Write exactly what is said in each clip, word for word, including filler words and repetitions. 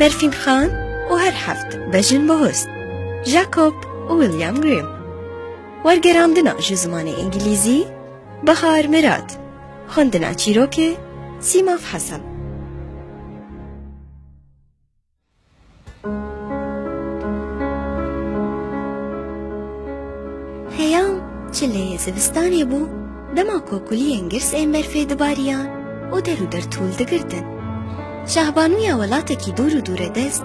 Berfîn Xan û her heft bejin bihust. Jacob û William Grimm. Wergerandina ji zimanê îngilîzî, Bahar Mirad. Xwendina çîrokê, Sîmav Hesen. Heyam çileyê zivistanê bû, dema ku kuliyên girs ên berfê dibariyan û der û der tûl digirtin. Şahbanûya welatekî dûr û dûredest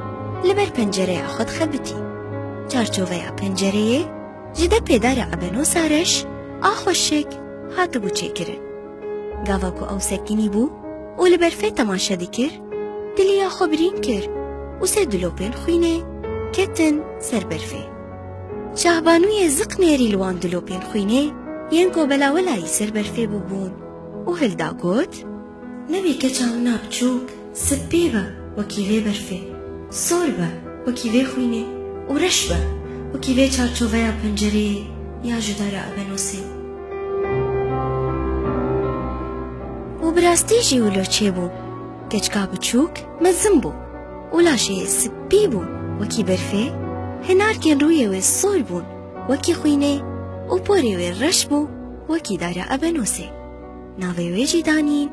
li ber pencereya xwe dixebitî. Çarçoveya pencereyê ji depê dara ebenosa reş a xweşik hatibû çêkirin. Gava ku ew sekinî bû û li berfê temaşe dikir, diliya xwe birîn kir û sê dilopên xwînê ketin ser berfê. Şahbanûyê ziq nêrî li wan dilopên xwînê yên ku belawelayî ser berfê bûbûn û hilda got, Nevê keça wina biçûk, spî be wekî vê berfê, sor be wekî vê xwînê û reş be wekî vê çarçoveya pencereyê ya ji dara ebenosê. Û bi rastî jî wilo çêbû. Keçika biçûk mezin bû û laşê wê spî bû wekî berfê, hinarkên rûyê wê sor bûn wekî xwînê û porê wê reş bû wekî dara ebenosê. Navê wê jî danîn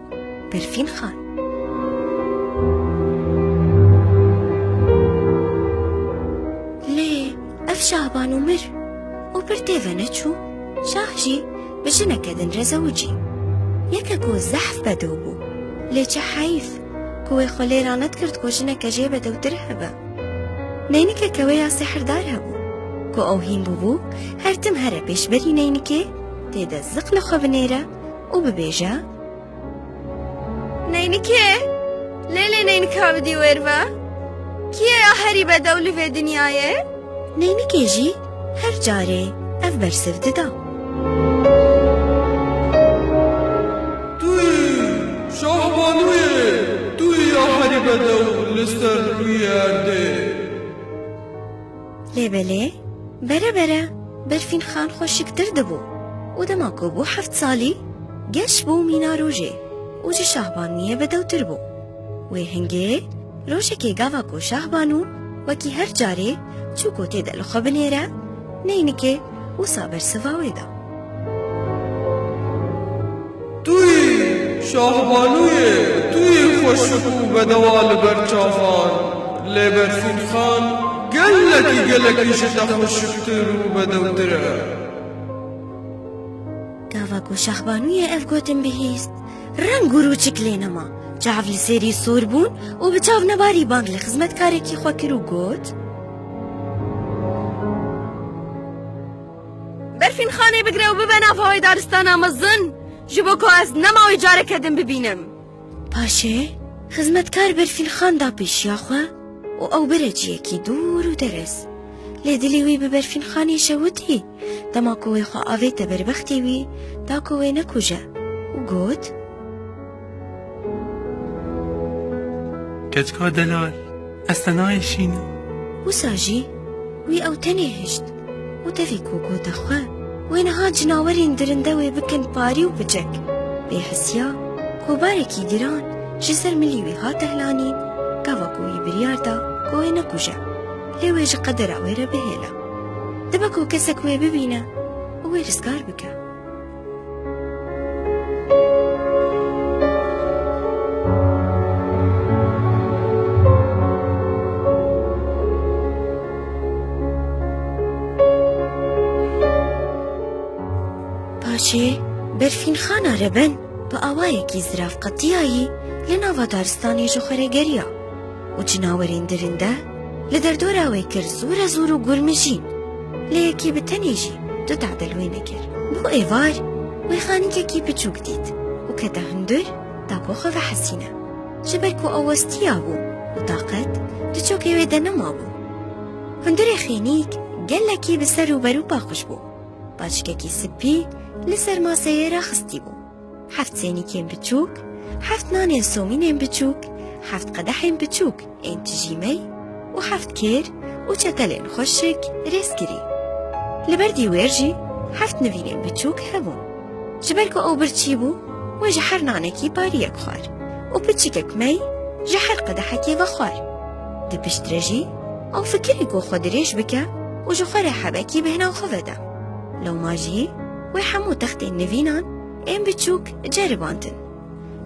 Berfîn Xan. Lê ev şahbanû mir û pir têve neçû, şah jî bi jineke din re zewicî. Yeke ku zehf bedew bû, lê çi heyf ku wê xwe lê ranedikird ku jineke jê bedewtir hebe. Neynikeke wê ya sihrdar hebû, ku ew hîn bûbû her tim here pêşberî neynikê, tê de ziq li xwe binêre û bibêje, Neynikê, lê lê neynika bidî wêr ve? Kî ye ya herî bedew li vê dinyayê? Neynikê jî her carê ev bersiv dida. Tu yî, şahbanûyê, tu yî ya herî bedew li ser rûyê erdê. Lê belê, bere bere Berfîn Xan xweşiktir dibû û dema ku bû heft salî, geş bû mîna rojê û ji şahbaniyê bedewtir bû. Wê hingê rojekê gava ku şahbanû wekî her carê çû ku tê de li xwe binêre, neynikê wisa bersiva wê da. Tu yî şahbanûyê, tu yî xweşik û bedewa li ber çavan. Lê Berfîn Xan gelekî, gelekî ji te xweşiktir û bedewtir e. Gava ku şahbanûyê ev gotin bihîst, reng û rûçik lê nema. Çav li sêrî sor bûn û bi çavnebarî bang li xizmetkarekî xwe kir û got, Berfîn Xanê bigre û bibe nava wê daristana mezin, ji bo ku ez nema wê careke din bibînim. Paşê xizmetkar Berfîn Xan da pêşiya xwe û ew bire ciyekî dûr û derez. Lê dilê wî bi Berfîn Xanê şewitî, dema ku wê xwe avête berbextê wî, da ku wê nekuje û got, Keçika delal, ez te nayêşînim. Wisa jî wî ew tenê hişt û devê ku gote xwe, wê niha cinawerên dirinde wê bikin parî û piçek. Bê hisiya ku barekî giran ji ser milî wî hat tehlanîn, gava ku wî biryar da ku wê nekuje, lê wê ji qedera wê re bihêle. Dibe ku kesek wê bibîne û wê rizgar bike. Paşê Berfîn Xana reben bi awayekî zirav qetiyayî li nava daristanê ji xwe re geriya û cinawerên dirinde li derdora wê kir zûre zûr û gurmijîn, lê yekî bi tenê jî du tadil wê nekir. Bû êvar, wê xanîkekî piçûk dît û kete hundir da ku xwe vehesîne. Ji ber ku ew westiya bû û taqet di çokê wê de nemabû. Hundirê xênîk gelekî bi ser û berû paqij bû. Paçikekî spî li ser maseyê raxistî bû. Heft sênîkên biçûk, heft nanên somînên biçûk, heft qedehên biçûk ên tijî mey û heft kêr û çetelên xweşik rêz kirî. Li ber dîwêr jî heft nivînên biçûk hebûn. Ji ber ku ew birçî bû, wê ji her nanekî pariyek xwar û piçikek mey ji her qedehekê vexwar. Di piştre jî ew fikirî ku xwe dirêj bike û ji xwe re hebekî bêhna xwe vede. Lewma jî wê hemû textên nivînan ên biçûk ceribandin.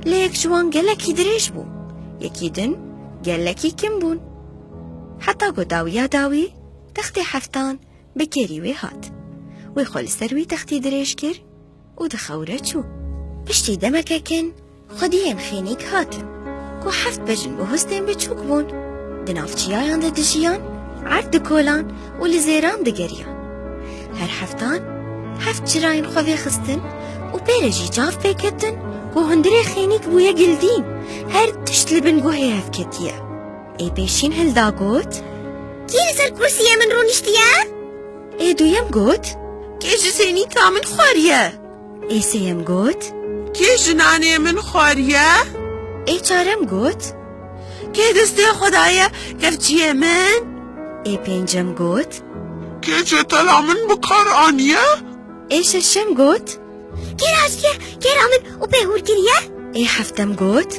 Lê yek ji wan gelekî dirêj bû, yekî din gelekî kim bûn. Heta ku dawiya dawî textê heftan bi kêrî wê hat. Wê xwe li ser wî textî dirêj kir û di xew re çû. Piştî demeke kin xwediyên xênîk hatin, ku heft bejin bihustên biçûk bûn. Di nav çiyayan de dijiyan, erd dikolan û li zêran digeriyan. Her heftan heft çirayên xwe vêxistin û pê re jî çav pêketin ku hundirê xênîk bûye gildîn, her tişt li bin guhê hev ketiye. Ê pêşîn hilda got, "Kî li ser kursiyê min rûniştiye?" Ê duyem got, "Kê ji sênîta min xwariye?" Ê sêyem got, "Kê ji nanê min xwariye?" Ê çarem got, "Kê destê xwe daye kevçiyê min?" Ê pêncem got, "Kê çetela min bi kar aniye?" Ê şeşem got, "Kê raştiye kêra min û pê hûr kiriye?" Ê heftem got,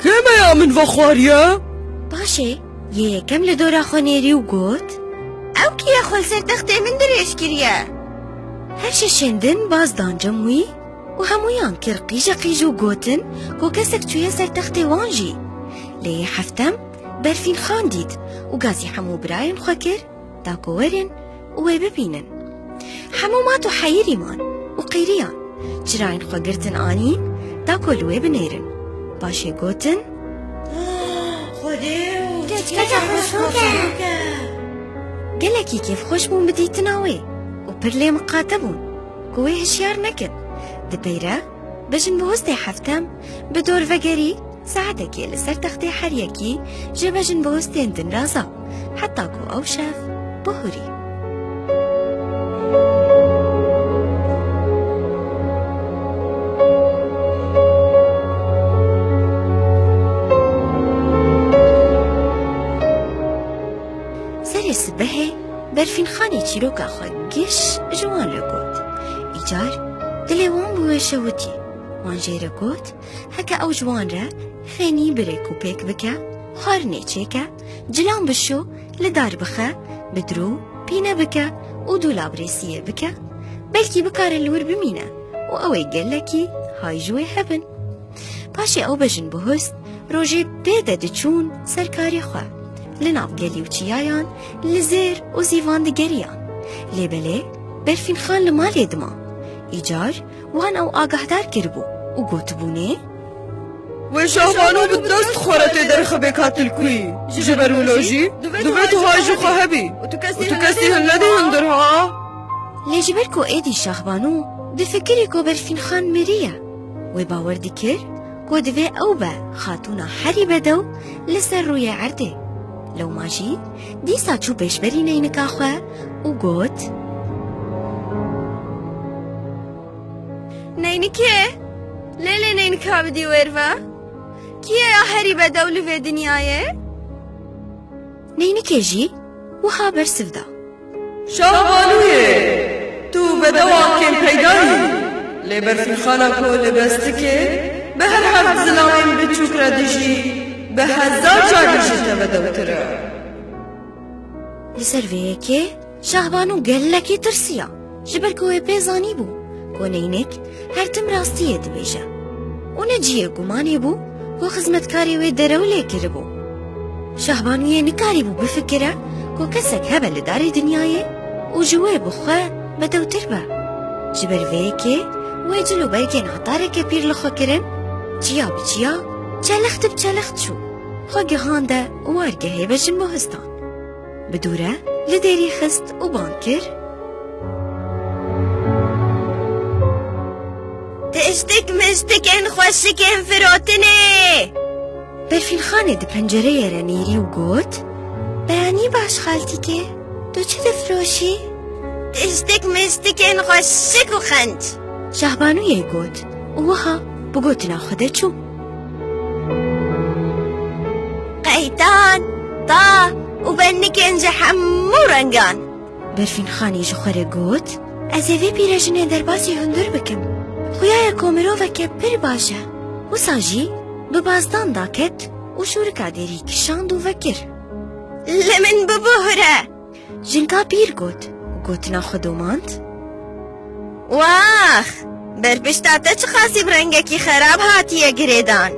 "Kê meya min vexwariye?" Paşê yê yekem li dora xwe nêrî û got, "Ew kî ye xwe li ser textê min dirêj kiriye?" Her şeşên din baz dan cem wî û hemûyan kir qîje qîj û gotin ku kesek çûye ser textê wan jî. Lê yê heftem Berfîn Xan dît û gazî hemû birayên xwe kir, da ku werin û wê bibînin. Hemû mat û heyirî man û qîriyan. Çirayên xwe girtin anîn, da ku li wê binêrin. Paşê gotin, "Xwedê û keçika xweşik e." Gelekî kêfxweş bûn bi dîtina wê û pir lê miqate bûn ku wê hişyar nekin. Di pey re, bejin bihustê heftem bi dor vegerî, saetekê li ser textê her yekî ji bejin bihustên din raza, heta ku ew şev bihurî. Serê sibehê Berfîn Xanê çîroka xwe giş ji wan re got. Îcar dilê wan bi wê şewitî. Wan jê re got, heke ew ji wan re xênî bi rêk û pêk bike, xwarinê çêke, cilan bişo, li dar bixe, bi dirû pîne bike û dûlab rêsiyê bike, belkî bikare li wir bimîne û ew ê gelekî hay ji wê hebin. Paşê ew bejin bihust, rojê pê de diçûn ser karê xwe. Li nav gelî û çiyayan, li zêr û zîvan digeriyan. Lê belê, Berfîn Xan li malê dima. Îcar wan ew agahdar kiribû û gotibûnê, "Wê Şahbano bi dest xwe re tê derxibê katilkuyî. Ji ber wilo jî divê tu hay ji xwe hebî û tu kesî hilnedî hundir ha." Lê ji ber ku êdî Şahbano difikirî ku Berfîn Xan miriye, wê bawer dikir ku divê ew be xatûna herî bedew li ser rûyê erdê. Lewma jî dîsa çû pêşberî neynika xwe û got, "Neynikê, lê lê neynika bidî wêr ve? Kî ye ya herî bedew li vê dinyayê?" Neynikê jî wiha bersiv da, "Şahbanûyê, tu bedewa kêm peyda yî, lê Berfînxana ku li bestikê bi her heft zilamên biçûk re dijî, bi hezar carî ji te bedewtir e." Li ser vê yekê Şahbanû gelekî tirsiya, ji ber ku wê pê zanîbû ku neynik her tim rastiyê dibêje û ne cihê gumanê bû ku xizmetkarê wê derew lê kiribû. Şahbanûyê nikarîbû bifikire ku kesek hebe li darê dinyayê û ji wê bi xwe bedewtir be. Ji ber vê yekê wê cil û bergên etareke pîr li xwe kirin, çiya bi çiya, çelext bi çelext çû. Xwe gihande wargehê bejinbihustan. Bi dû re li dêrî xist û bang kir, "Tiştik miştikên xweşikên firotinê!" Berfînxanê di pencereyê re nêrî û got, "Beranî baş xaltîkê, tu çi difiroşî?" "Tiştik miştikên xweşik û qenc." Şahbanûyê got û wiha bi gotina xwe de çû. "Qeytan, ta û benikên ji hemû rengan." Berfînxanê ji xwe re got, "Ez ê vê pîrejinê derbasî hundir bikim. Xuya ye ku miroveke pir baş e." Wisa jî bi bazdan daket û şûrika dêrî kişand û vekir. Li min bibuhre. Jinka pîr got û gotina xwe domand. Wax! Berpişta te çiqasî bi rengekî xerab hatiye girêdan.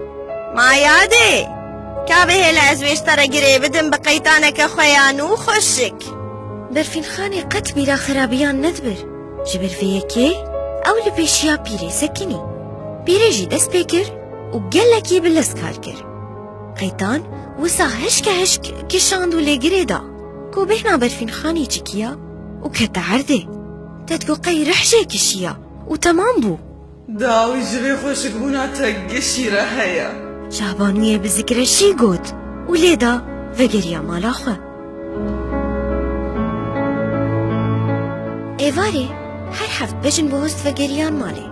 Ma yadê! Ka bihêle ez wê ji te re girê bidim bi qeytaneke xwe ya nû xweşik. Berfînxanê qet bîra xerabiyan nedibir. Ji ber vê yekê ew li pêşiya pîrê sekinî. Pîrê jî dest pê kir û gelekî bi lez kar kir. Qeytan wisa hişke hişk kişand û lê girê da ku bêhna Berfînxanê çikiya û kete erdê. Te digot qey rih jê kişiya û temam bû. Dawî ji vê xweşikbûna te gişî re heye. Şahbanûyê bi zikreşî got û lê da vegeriya mala xwe. Êvarê her heft bejin bi host vegeriyan malê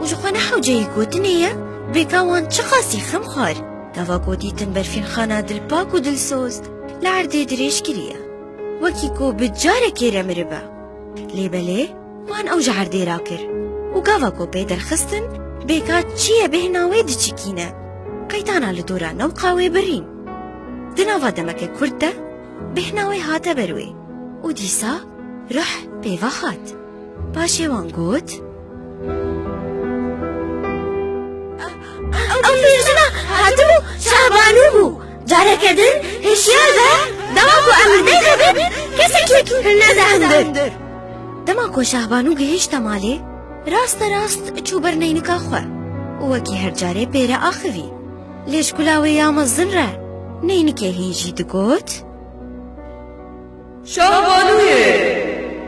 û ji xwe ne hewceyî gotinê ye, bêka wan çiqasî xem xwar. Gava ku dîtin Berfînxana dilpak û dilsoz li erdê dirêj kiriye, wekî ku bi carekê re miribe. Lê belê wan ew ji erdê rakir û gava ku pê derxistin, bêka çi ye bêhna wê diçikîne. Qeytana li dora newqa wê birîn. Di nava demeke kurt de bêhna wê hate ber wê û dîsa ruh pê ve hat. Paşê wan got, Ew pîrjina hatibû Şahbanû bû. Careke din hişyar be, dema ku em li dê de bin, kesekî hilnede hundir. Dema ku Şahbanû gihişte malê, raste rast çû ber neynika xwe û wekî her carê pê re axivî. Lê ji kula wê ya mezin re neynikê hîn jî digot. Şahbanûyê,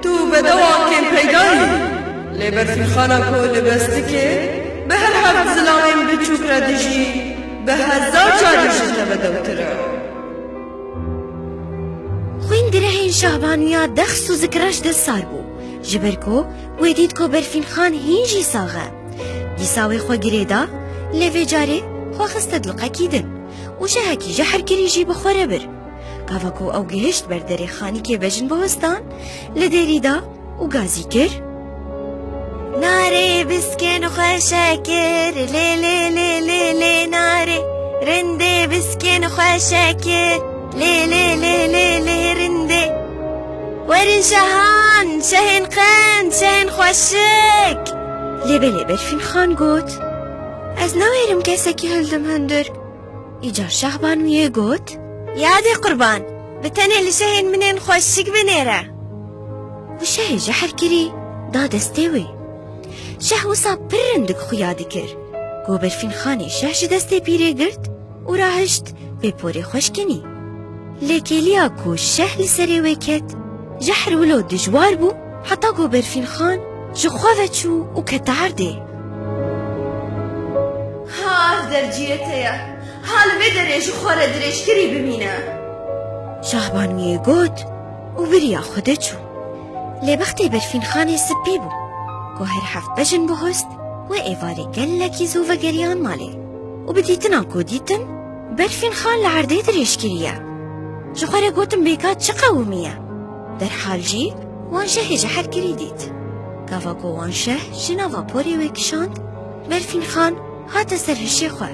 tu bedewa kêm peyda yî, lê Berfînxana ku li bestikê bi her heft zilamên biçûk re dijî, bi hezar carî ji te bedewtir e. Xwîn di rihên Şahbanûya dexs û zikreş de sar bû, ji ber ku wê dît ku Berfînxan hîn jî sax e. Dîsa wê xwe girê da, lê vê carê xwe xiste dilqekî din û şehekî jehrkirî jî bi xwe re bir. Gava ku ew gihişt ber derê xanîkê bejinbihostan, li dêrî da û gazî kir. Narê biskên xweşe kir, lê, lê, lê, lê, lê, narê. Rindê biskên xweşe kir, lê, lê, lê, lê, lê, rindê. Werin şehan, şehên qend, şehên xweşik. Lê belê Berfînxan got, Ez nawêrim kesekî hildim hundir. Îcar Şahbanûyê got, Yadê qurban, bi tenê li şehên min ên xweşik binêre. Û şehê jehrkirî da destê wê. Şeh wisa pir rindik xuya dikir. Ku Berfînxanê şeh ji destê pîrê girt û rahişt pê porê xwe şkinî. Lê kêliya ku şeh li serê wê ket, jehr wilo dijwar bû, heta ku Berfînxan ji xwe ve çû û kete erdê. Ha, ev derciyê te ye. Ha li vê derê ji xwe re dirêjkirî bimîne. Şahbanûyê got û biriya xwe de çû. Lê bextê Berfînxanê sipî bû. Ku her heft bejin bihost, wê êvarê gelekî zû vegeriyan malê. Û bi dîtina ku dîtin, Berfînxan li erdê dirêj kiriye. Ji xwe re gotin bêka çi qewimî ye. Derhal jî wan şehê jehrkirî dît. Gava ku wan şeh ji nava porê wê kişand, Berfînxan hate ser hişê xwe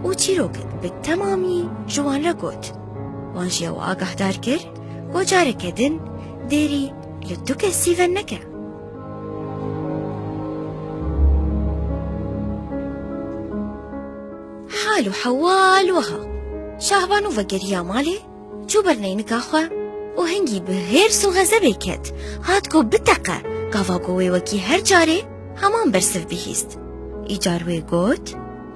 û çîrokek bi temamî ji wan re got. Wan jî ew agahdar kir ku careke din dêrî li tu kesî ve neke. Hal û hewal wiha. Şahbanû vegeriya malê, çû ber neynika xwe û hingî bi hêrs û xezebê ket, hat ku biteqe, gava ku wê wekî her carê heman bersiv bihîst. Îcar wê got,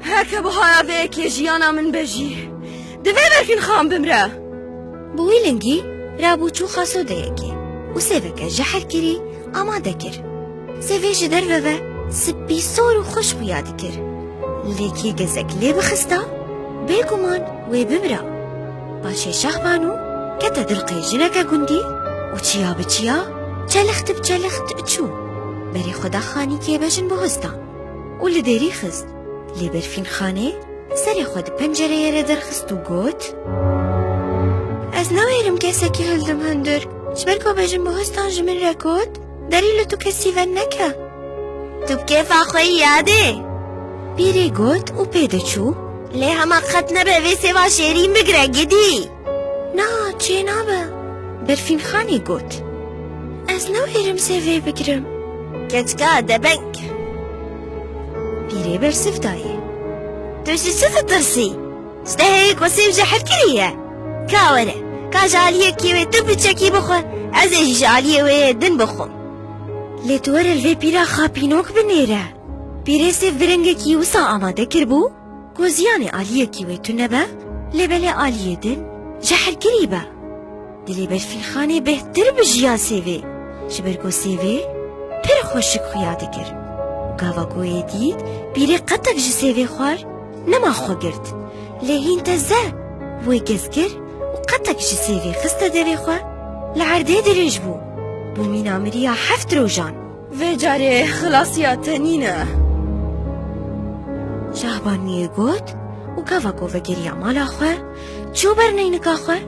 Heke buhaya vê yekê jiyana min be jî, divê Berfînxan bimre. Bi wî lingî rabû çû xasodeyekê û sêveke jehrkirî amade kir. Sêvê ji derve ve sipî sor û xweş xuya dikir. Lê kê gezek lê bixista, bêguman wê bimira. Paşê Şahbanû kete dilqê jineke gundî û çiya bi çiya, çelixt bi çelixt çû. Berê xwe da xanîkê bejinbihostan û li dêrî xist. Lê Berfînxanê serê xwe di pencereyê re derxist û got, Ez nawêrim kesekî hildim hundir. Ji ber ku bejinbihostan ji min re got, Derî li tu kesî ve neke. Tu bi kêfa xwe yî yadê. Pîrê got û pê de çû. Lê hema qet nebe vê sêva şêrîn bigire gidî. Na, Çênabe. Berfînxanê got, ez newêrim sêvê bigirim. Keçika debeng. Pîrê bersiv dayê. Tu ji çi ditirsî? Ji te heye ku sêv jehr kiriye? Ka were, ka ji aliyekî wê tu piçekî bixwe, ez ê jî ji aliyê wê yê din bixwim. Lê tu were li vê pîra xapînok binêre. Pîrê sêv bi rengekî wisa amade kiribû, ku ziyanê aliyekî wê tune be, lê belê aliyê din jehrkirî be. Dilê Berfînxanê bêhtir bijiya sêvê, ji ber ku sêvê pir xweşik xuya dikir. Û gava ku wê dît pîrê qetek ji sêvê xwar, nema xwe girt. Lê hîn teze wê gez kir û qetek ji sêvê xiste devê xwe, li erdê dirêj bû. Bû mîna miriya heft rojan. Vê carê xilasiya te nîne. Şahbaniyê got û gava ku vegeriya mala xwe, çû ber neynika xwe,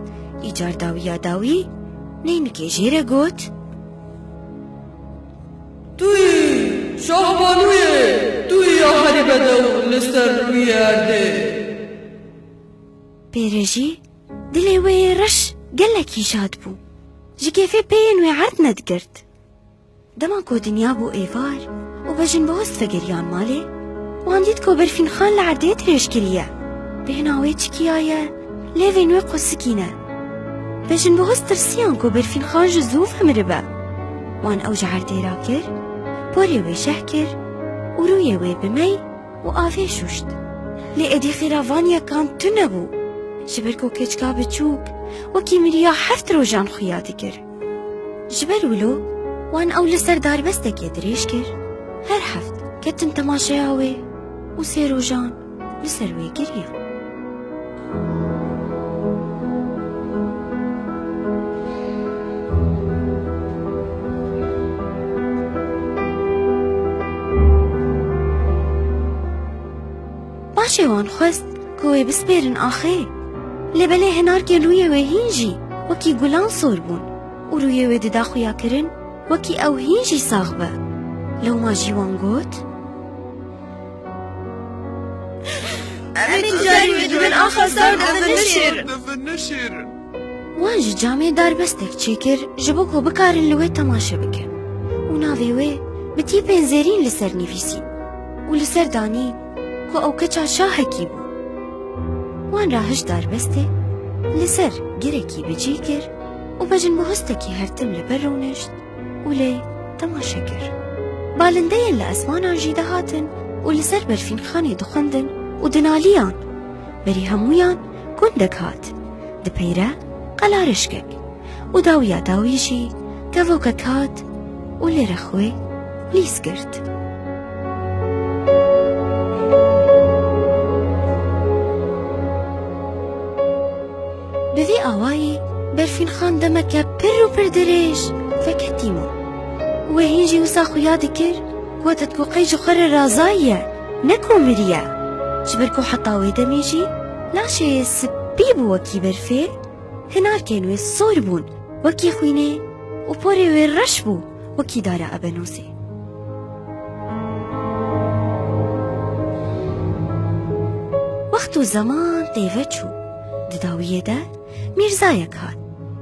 îcar dawiya dawî neynikê jê re got. Tu yî, Şahbaniyê, tu yî ya herî bedew li ser rûyê erdê. Pêre jî dilê wê yê reş gelekî şad bû. Ji kêfê peyên wê erd nedigirt. Dema ku dinya bû êvar û bejinbihust vegeriyan malê, wan dît ku Berfînxan li erdê dirêj kiriye. Bêhna wê çikiyaye, lêvên wê qusikî ne. Bejinbihust tirsiyan ku Berfînxan ji zû vemiribe. Wan ew ji erdê rakir, porê wê şeh kir û rûyê wê bi mey û avê şûşt. Lê êdî xêra van yekan tune bû, ji ber ku keçika biçûk wekî miriya heft rojan xuya dikir. Ji ber wilo wan ew li ser darbestekê dirêj kir, her heft ketin temaşeya wê û sê rojan li ser wê giriyan. Paşê wan xwest ku wê bispêrin axê. Lê belê hinarkên rûyê wê hîn jî wekî gulan sor bûn û rûyê wê dida xuyakirin wekî ew hîn jî sax be. Lewma jî wan got, Em ê tu carî wê di bin axa sar de binişêrin. Wan ji camê darbestek çêkir ji bo ku bikarin li wê temaşe bikin û navê wê bi tîpên zêrîn li ser nivîsîn û li ser danîn ku ew keça şahekî bû. Wan rahişt darbestê, li ser girekî bi cî kir û bejinbihustekî hertim li ber rûnişt û lê temaşe kir. Balindeyên li esmanan jî dihatin û li ser Berfînxanê dixwendin û dinaliyan. Berî hemûyan gundek hat. Di peyre qelarişkek û dawiya dawî jî kevokek hat û lê rexwê lîs girt. Bi vî awayî Berfînxan demeke pir û pir dirêj veketî ma. Wê hîn jî wisa xuya dikir, gotet ku qey ji xwe re razayiye, ne ku miriye. Ji ber ku heta wê demê jî laşê yê spî bû wekî berfê, hinarkên wê sor bûn wekî xwînê û porê wê reş bû wekî dara ebenûsê. Wext û zeman têve çû. Di dawiyê de mîrzayek hat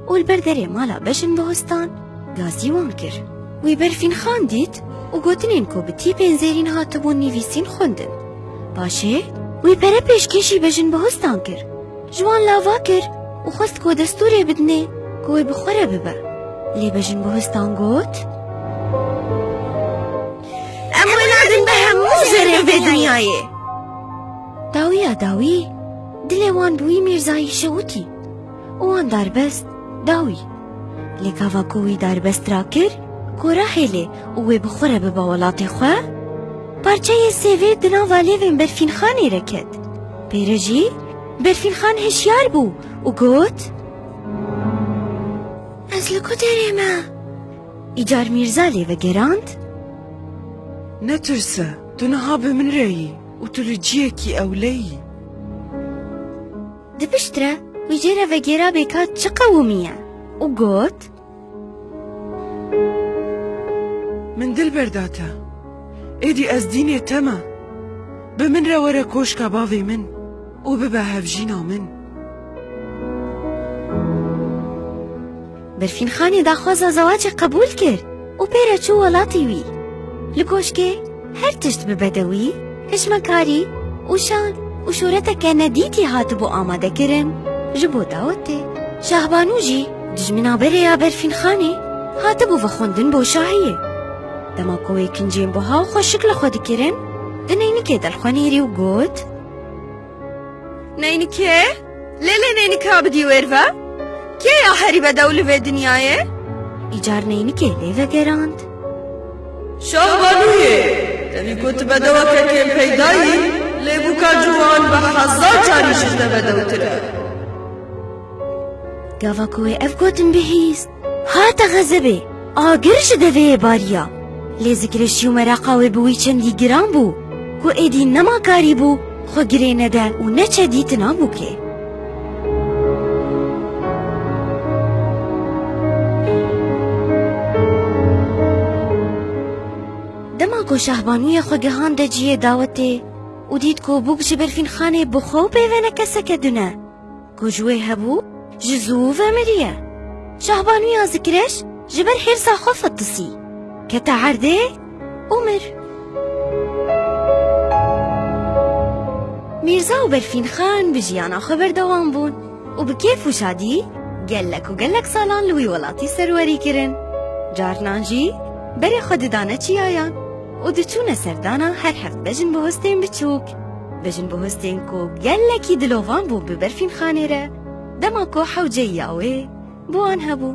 û li ber derê mala bejinbihustan gazî wan kir. Wî Berfînxan dît û gotinên ku bi tîpên zêrîn hatibûn nivîsîn xwendin. Paşê wî pere pêşkêşî bejinbihustan kir. Ji wan lava kir û xwest ku destûrê bidinê ku wê bi xwe re bibe. Lê bejinbihustan got, Em wê nadin bi hemû zerê vê dinyayê. Dawiya dawî dilê wan bi wî mîrzayî şewitî û wan darbest dawî. Lê gava ku wî darbest rakir, ku rahêlê û wê bi xwe re bibe welatê xwe, parçeyê sêvê di nava lêvên Berfînxanê re ket. Pêre jî Berfînxan hişyar bû û got, Ez li ku derê me? Îcar mîrza lê vegerand, Netirse, tu niha bi min re yî û tu li ciyekî ewle yî. Di pişt re wî jê re vegêra bê ka çi qewimiye û got, Min dil berda te. Êdî ez dînê te me. Bi min re were koşka bavê min û bibe hevjîna min. Berfînxanê daxwaza zewacê qebûl kir û pê re çû welatê wî. Li koşkê her tişt bi bedewî, hişmekarî û şan û şoreteke nedîtî hatibû amadekirin ji bo dawetê. Şahbanû jî dijmina berê ya Berfînxanê hatibû vexwendin bo şahiyê. Dema ku wê kincên buha û xweşik li xwe dikirin, di neynikê de li xwe nêrî û got, Neynikê? Lê lê neynika bidî wêr ve? Kê ya herî bedew li vê dinyayê? Îcar neynikê lê vegerand. Şahbanûyê, te vî ku tu bedeweke kêmpeyda yî, lê bûka ciwan bi hezar carî ji te bedewtir e. Gava ku wê ev gotin bihîst, hate xezebê, agir ji devê yê bariya. Lê zikreşî û meraqa wê bi wî çendî giran bû, ku êdî nema karîbû xwe girê nede û neçe dîtina bûkê. Dema ku Şahbanûyê xwe gihande cihê dawetê û dît ku bûk ji Berfînxanê bi xwe û pê ve ne keseke din e, ku ji wê hebû ji zû ve miriye. Şahbanûya zikreş ji ber hêrsa xwe fetisî, kete erdê û mir. Mîrza û Berfînxan bi jiyana xwe berdewam bûn û bi kêf û şadî gelek û gelek salan li wî welatî serwerî kirin. Carinan jî berê xwe didane çiyayan û diçûne serdana her heft bejn bihostên biçûk. Bejn bihostên ku gelekî dilovan bûn bi Berfînxanê re, dema ku hewceyiya wê bi wan hebû.